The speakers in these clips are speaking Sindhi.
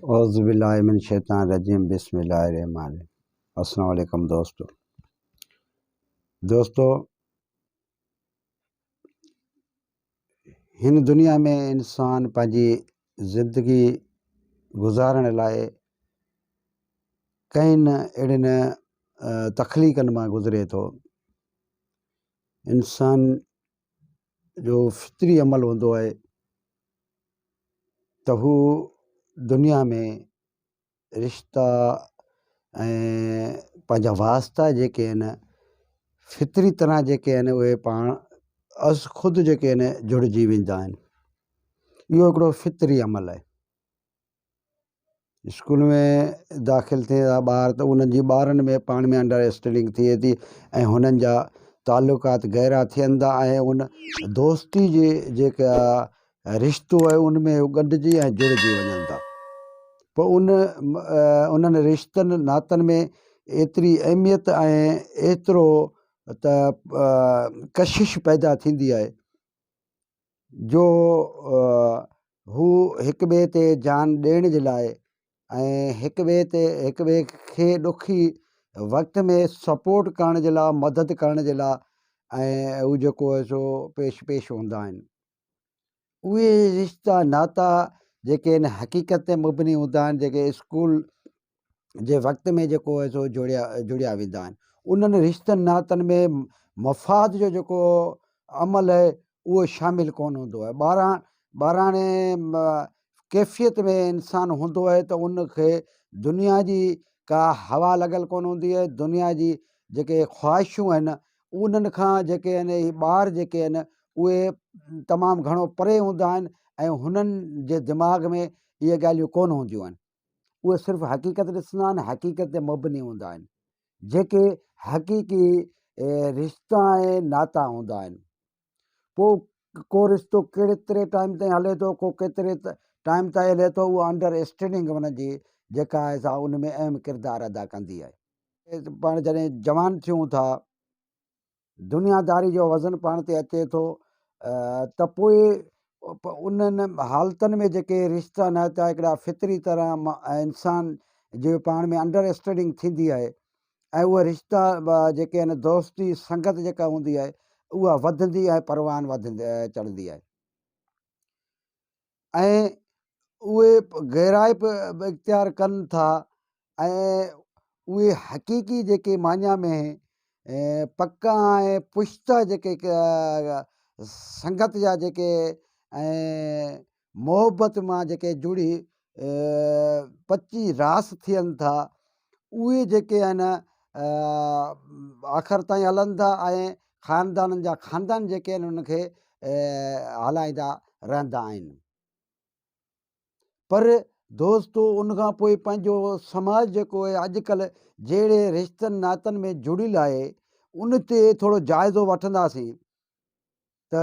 اعوذ بالله من الشيطان الرجيم بسم الله الرحمن الرحيم السلام عليڪم دوستو دوستو هن دنيا ۾ انسان پنهنجي زندگي گذارڻ لاء ڪئين اهڙين تخليقن مان گذري ٿو. انسان جو فطري عمل هوندو آهي ته هو دنيا ۾ رشتا ۽ پنهنجا واسطا جيڪي آهن فطري طرح جيڪي آهن اهي پاڻ از خود جيڪي آهن جڙجي ويندا آهن. اهو هڪڙو فطري عمل آهي. اسڪول ۾ داخل ٿئي ٿا ٻار ته انهن جي ٻارن ۾ پاڻ ۾ انڊر اسٽينڊنگ ٿئي ٿي ۽ هنن جا تعلقات گهرا ٿين ٿا ۽ ان دوستي جي جيڪا رشتو آهي ان ۾ هو ڳنڍجي ۽ جڙجي وڃن ٿا پوء ان انهن رشتن ناتن ۾ ايتري اهميت ۽ ايترو ته ڪشش پيدا ٿيندي آهي جو هو هڪ ٻئي تي جان ڏيڻ جي لاء ۽ هڪ ٻئي تي هڪ ٻئي کي ڏکي وقت ۾ سپورٽ ڪرڻ جي لاء مدد ڪرڻ جي لاء ۽ هو جيڪو آهي سو پيش پيش هوندا آهن. اهي رشتا ناتا جيڪي ان حقيقت تي مبني هوندا آهن جيڪي اسڪول جي وقت ۾ جيڪو آهي سو جوڙيا جڙيا ويندا آهن انهن رشتن ناتن ۾ مفاد جو جيڪو عمل آهي اهو شامل ڪونه هوندو آهي ٻاران ٻاراڻي ڪيفيت ۾ انسان هوندو آهي ته ان کي دنيا جي ڪا هوا لڳل ڪونه هوندي آهي دنيا جي جيڪي خواهشون آهن انهن کان جيڪي آهن هي ٻار جيڪي آهن اهي تمام گهڻو پري هوندا آهن ۽ هنن جي دماغ ۾ اهي ڳالهيون ڪونه هونديون آهن اهي صرف حقيقت ڏسندا آهن حقيقت تي مبني هوندا آهن جيڪي حقيقي رشتا ۽ ناتا هوندا آهن پوء ڪو رشتو ڪيتري ٽائيم تائين هلي ٿو ڪو ڪيتري ٽائيم تائين هلي ٿو اهو انڊر اسٽينڊنگ ان جي جيڪا آهي سا ان ۾ اهم ڪردار ادا ڪندي آهي. پاڻ جڏهن جوان ٿيون ٿا دنياداري جو وزن پاڻ تي اچي ٿو ته پوء انهن حالتن ۾ جيڪي رشتا ناتا هڪڙا فطري طرح انسان جي پاڻ ۾ انڊر اسٽينڊنگ ٿيندي آهي ۽ اهي رشتا جيڪي آهن دوستي سنگت جيڪا هوندي آهي اها وڌندي ۽ پروان وڌندي چڙهندي آهي ۽ اهي گهرائپ به اختيار ڪن ٿا ۽ اهي حقيقي جيڪي معنيٰ ۾ پڪا ۽ پشتا جيڪي سنگت جا جيڪي ۽ محبت مان جيڪي جڙي پچي راس ٿين ٿا اهي جيڪي آهن آخر تائين هلن ٿا ۽ خاندانن جا خاندان جيڪي آهن انهن کي هلائيندا رهندا آهن پر دوستو ان کان پوء پنهنجو سماج جيڪو آهي اڄڪلهه جهڙي رشتن ناتن ۾ جڙيل آهي ان تي ٿورو جائزو وٺنداسين ته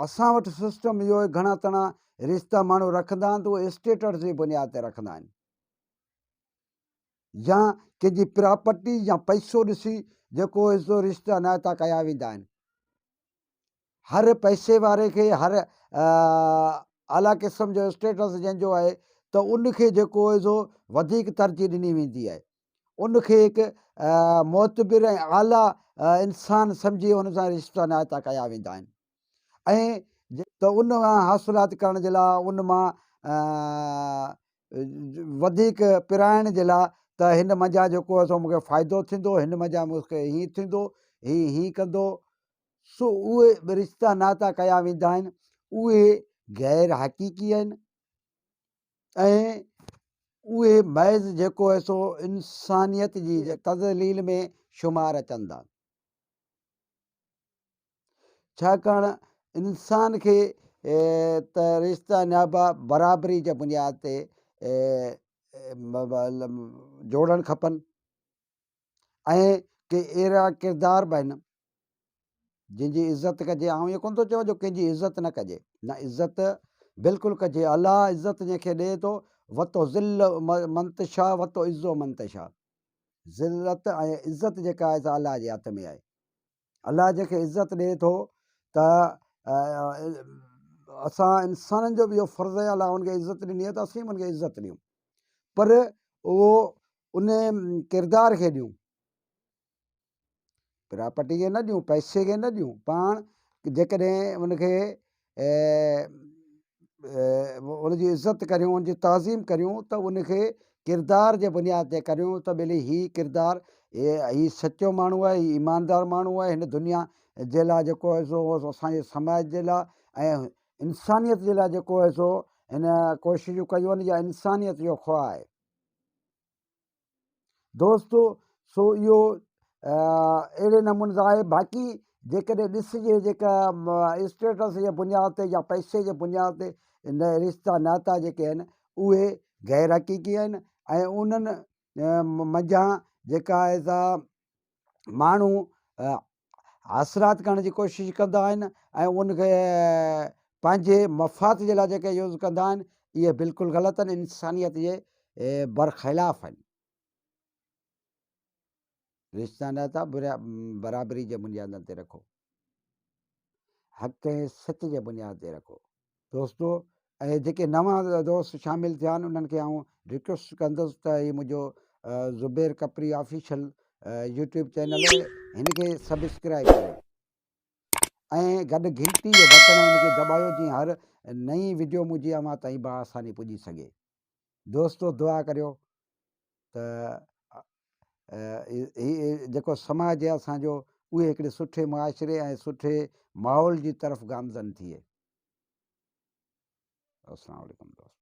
اسان وٽ سسٽم اهو آهي گهڻا تڻا رشتا ماڻهو رکندا آهن ته اهي اسٽيٽس جي بنياد تي رکندا آهن يا ڪنهن جي پراپرٽي يا پئسو ڏسي جيڪو حصو رشتا ناتا ڪيا ويندا آهن. هر پئسي واري کي هر اعليٰ قسم جو اسٽيٽس جنهن جو آهي ته ان کي جيڪو آهي سو وڌيڪ ترجيح ڏني ويندي آهي. ان کي هڪ معتبر ۽ اعليٰ انسان سمجهي ان سان رشتا ناتا ڪيا ويندا آهن. ۽ ته ان مان حاصلات ڪرڻ جي لاء ان مان وڌيڪ پرائڻ جي لاء ته هن منجهان جيڪو آهي سو مون کي فائدو ٿيندو هن منجهان مون کي هيئن ٿيندو هي هيئن ڪندو سو اهي به رشتا ناتا ڪيا ويندا آهن اهي غير حقيقي آهن ۽ اهي محض جيڪو آهي سو انسانيت جي تذليل ۾ شمار اچن ٿا. ڇاڪاڻ انسان کي ته رشتا نيابا برابري جي بنياد تي جوڙڻ کپن ۽ ڪي اهڙا ڪردار به آهن جن جي عزت ڪجي آئون اهو ڪونه ٿو چوان جو ڪنهن جي عزت نه ڪجي نه عزت بلڪل ڪجي الله عزت جنهن کي ڏئي ٿو وتو ذل من تشاء وتو عزو من تشاء ذلت ۽ عزت جيڪا آهي سا الله جي هٿ ۾ آهي الله جنهن کي عزت ڏئي ٿو ته اسان انسانن جو به اهو فرض آهي الله ان کي عزت ڏني آهي ته اسين به ان کي عزت ڏيون پر اهو ان ڪردار کي ڏيون پراپرٽي کي نه ڏيون پئسي کي نه ڏيون پاڻ جيڪڏهن ان کي ان جي عزت ڪريون ان جي تعظيم ڪريون ته ان کي ڪردار جي بنياد تي ڪريون ته ٻيلي هي ڪردار هي سچو ماڻهو آهي هي ايماندار ماڻهو آهي هن دنيا جي لاء جيڪو آهي سو اسانجي سماج جي لاء ۽ انسانيت جي لاء جيڪو آهي سو هن ڪوششون ڪيون آهن يا انسانيت جو خواهه آهي دوستو سو اهو اهڙي نموني سان آهي باقي جيڪڏهن ڏسجي جيڪا اسٽيٽس جي بنياد تي يا پئسي جي بنياد تي رشتا ناتا جيڪي آهن اهي غير حقيقي آهن ۽ انهن منجهان جيڪا آهي سا ماڻهو حاصلات ڪرڻ جي ڪوشش ڪندا آهن ۽ ان کي پنهنجي مفاد جي لاء جيڪي يوز ڪندا آهن اهي بلڪل غلط آهن انسانيت جي برخلاف آهن رشتا ناتا برابري جي بنيادن تي رکو حق ۽ سچ جي بنياد تي رکو دوستو ۽ جيڪي نوان دوست شامل ٿيا آهن انهن کي آئون رڪويسٽ ڪندس ته هي منهنجو Zubair Kapri official YouTube channel آهي هن کي سبسڪرائب ڪريو ۽ گڏ گهنٽي جو بٽڻ هن کي دٻايو جيئن هر نئين وڊيو منهنجي اوهان تائين بآساني پڄي سگهي دوستو دعا ڪريو ته هي جيڪو سماج آهي اسانجو اهي هڪڙي سٺي معاشري ۽ سٺي ماحول جي طرف گامزن ٿئي السلام عليڪم دوستو.